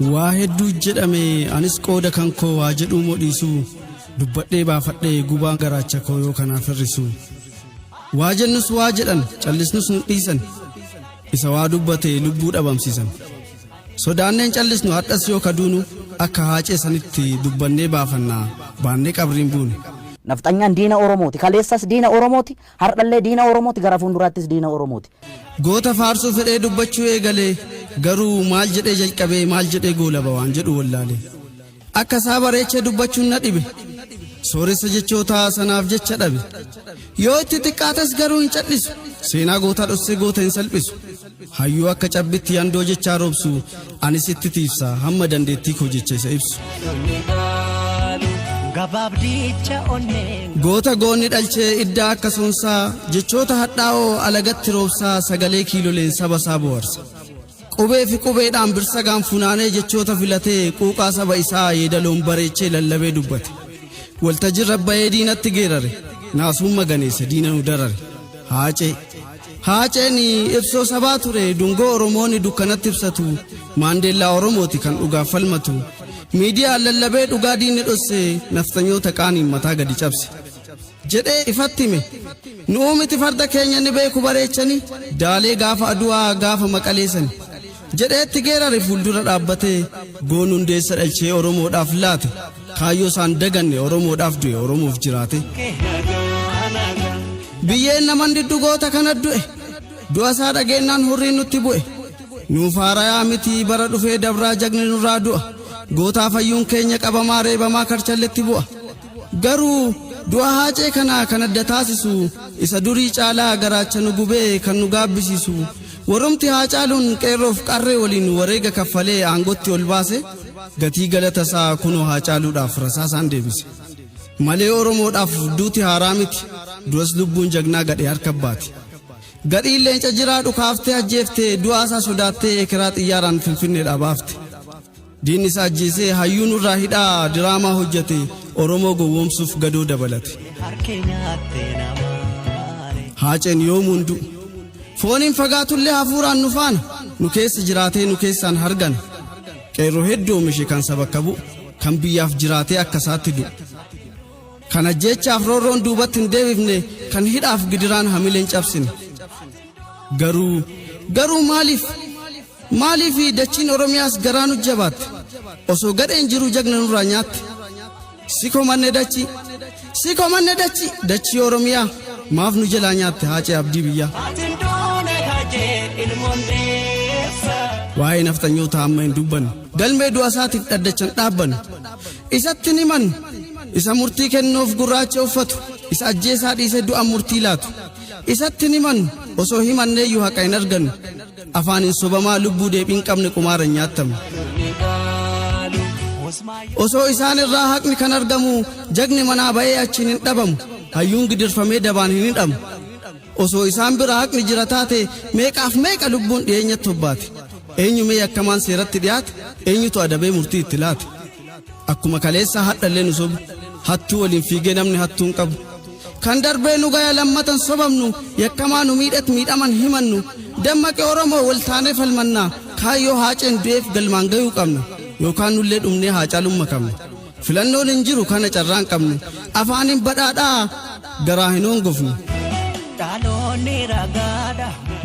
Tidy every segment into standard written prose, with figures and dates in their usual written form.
Waa hedduu jedhame, anis qooda kan koo waa jedhuu moo dhiisuu, dubbadhee baafadhee gubaan garaacha koo yoo kanaaf hir'isu. Waa jennus waa jedhan, callisnus nu dhiisan, isa waa dubbate lubbuu dhabamsiisan. Sodaanneen callisnu, hadhas yoo kaduunu akka Haacee sanitti dubbannee baafannaa baannee qabriin buune. Nafxanyaan diina Oromooti. Kaleessas diina Oromooti. Har'allee diina Oromooti. Gara fuulduraattis diina Oromooti. Goota faarsuu fedhee dubbachuu eegalee, garuu maal jedhee jalqabee maal jedhee goolaba waan jedhu wallaale. Akka isaa bareechee dubbachuun na dhibe. Sooressa jechootaa sanaaf jecha dhabe. Yoo itti xiqqaates garuu hin cal'isu. Seenaa gootaa dhossee goota hin salphisu. Hayyuu akka cabbitti yandoo jechaa roobsu, anis itti tiifsa hamma dandeettii koo jecha isa ibsu. Goota goonni dhalchee iddaa akka soonsaa, jechoota hadhaa'oo alagatti roobsaa, sagalee kiiloleen saba isaa bohaarsa. Qubee fi qubeedhaan birsagaan funaanee jechoota filatee quuqaa saba isaa yeedaloon bareechee lallabee dubbate. Waltajirra bahee diinatti geerare. Naasuun maganeesse diina nu darare. Haacee. Haaceen ibsoo sabaa ture, dungoo Oromoonni dukkanatti ibsatu, Maandeellaa Oromooti kan dhugaaf falmatu. Miidiyaan lallabee dhugaa diinni dhosse, nafxanyoota qaaniin mataa gadi cabse. Jedhee ifatti hime. Nu'uu miti farda keenya ni beeku bareechani, daalee gaafa Aduwaa gaafa Maqaleessani. Jedheetti geerare fuuldura dhaabbatee, goon hundeessa dhalchee Oromoodhaaf laate. Kaayyoo isaan daganne, Oromoodhaaf du'e, Oromoof jiraate. Biyyeen naman diddu goota kana du'e. Du'a isaa dhageennaan hurriin nutti bu'e. Nuuf haarayaa miti, bara dhufee dabraa jagni nurraa du'a. Gootaa fayyuun keenya qabamaa reebamaa karchalletti bu'a. Garuu du'a Haacee kanaa kan adda taasisu, isa durii caalaa garaacha nu gubee kan nu gaabbisiisu, warrumti Haacaaluun qeerroof qarree waliin wareega kaffalee aangotti ol baase, gatii galata isaa kunoo Haacaaluudhaaf rasaasaan deebise. Malee Oromoodhaaf duuti haaraa miti, du'as lubbuun jagnaa gadhee harka baati. Gadhiin leenca jiraa dhukaaftee ajjeeftee, du'aa isaa sodaattee ekeraa xiyyaaraan Finfinneedhaa baafte. Diinni isaa ajjeesee hayyuu nurraa hidhaa diraamaa hojjete, Oromoo gowwoomsuuf gadoo dabalate. Haaceen yoomuun du'u. Fooniin fagaatullee hafuuraan nu faana, nu keessa jiraatee nu keessaan hargana. Qeerroo hedduu oomishe kan saba akka bu'u, kan biyyaaf jiraatee akka isaatti du'u. Kan ajjeechaaf roorroon duubatti hin deebifne, kan hidhaaf gidiraan hamileen cabsine. Garuu maaliif? Maaliif dachiin Oromiyaas garaa nu jabaatte? Osoo gadheen jiru jagna nurraa nyaatte. Si komanne dachii. Si komanne dachii. Dachii Oromiyaa maaf nu jalaa nyaatte Haacee abdii biyyaa? Waa'ee nafxanyoota amma hin dubbannu. Galmee du'a isaatiif dhaddachan dhaabbannu. Isatti ni himannu. Isa murtii kennuuf gurraacha uffatu. Isa ajjeesaa dhiisee du'a murtii laatu. Isatti ni himannu. Osoo himanneeyyuu haqa hin argannu. Afaan hin sobamaa lubbuu deebii hin qabne qumaara hin nyaattamu. Osoo isaan irraa haqni kan argamu, jagni manaa ba'ee achiin hin dhabamu. Hayyuun gidirfamee dabaan hin hidhamu. Osoo isaan bira haqni jira taate, meeqaaf meeqa lubbuun dhiyeenyatti hobbaate. Eenyu mee yakkamaan seeratti dhiyaate, eenyutu adabee murtii itti laate? Akkuma kaleessaa hadhallee nu sobu. Hattuu waliin fiigee namni hattuu hin qabu. Kan darbee nu gaya, lammatan sobamnu, yakkamaa nu miidhet miidhaman himannu. Dammaqe Oromoo, wal taanee falmannaa, kaayyoo Haaceen du'eef galmaan gayuu qabna. Yookaan nullee dhumnee Haacaaluun makamna. Filannoon hin jiru, kana carraan qabnu. Afaaniin badhaadhaa garaa hin hongofnu.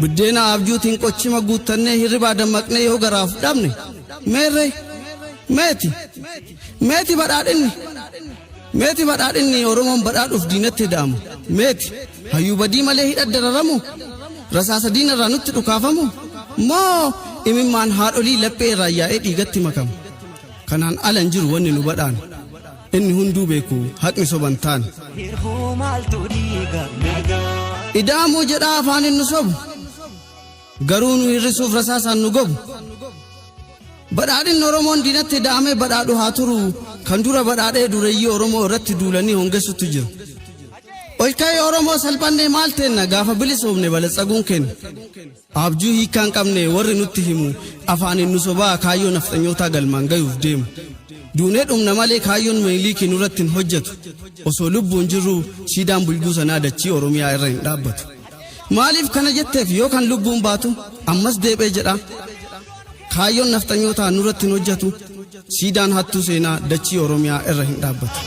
Biddeena abjuutiin qochima guuttannee hirribaa dammaqnee yoo garaaf dhabne, meerre meeti meeti badhaadhinni? Meeti badhaadhinni Oromoon badhaadhuuf diinatti heda'amu? Meeti hayyuu badii malee hidha dararamu, rasaasa diinarraa nutti dhukaafamu, moo imimmaan haadholii laphee irraa yaa'ee dhiigatti makamu? Kanaan ala hin jiru wanni nu badhaanu. Inni hunduu beeku haqni soban taane. Ida'amuu jedhaa afaaniin nu sobu. Garuu nu hir'isuuf rasaasaan nu gobu. Badhaadhinni Oromoon diinatti ida'amee badhaadhu haa turu, kan dura badhaadhee dureeyyii Oromoo irratti duulanii hongessutu jira. Ol ka'ee Oromoo, salphannee maal teenna gaafa bilisoomne balatsaguun kenna. Abjuu hiikkaa hin qabne warri nutti himu afaaniin nu sobaa kaayyoo nafxanyootaa galmaan gayuuf deemu. Duunee dhumna malee kaayyoon Miniliikii nurratti hin hojjetu. Osoo lubbuun jirru siidaan bulguu sanaa dachii Oromiyaa irra hin dhaabbatu. Maaliif kana jetteef yoo kan lubbuun baatu ammas deeb'ee jedha. Kaayyoon nafxanyootaa nurratti hin hojjetu. Siidaan hattuu seenaa dachii Oromiyaa irra hin dhaabbatu.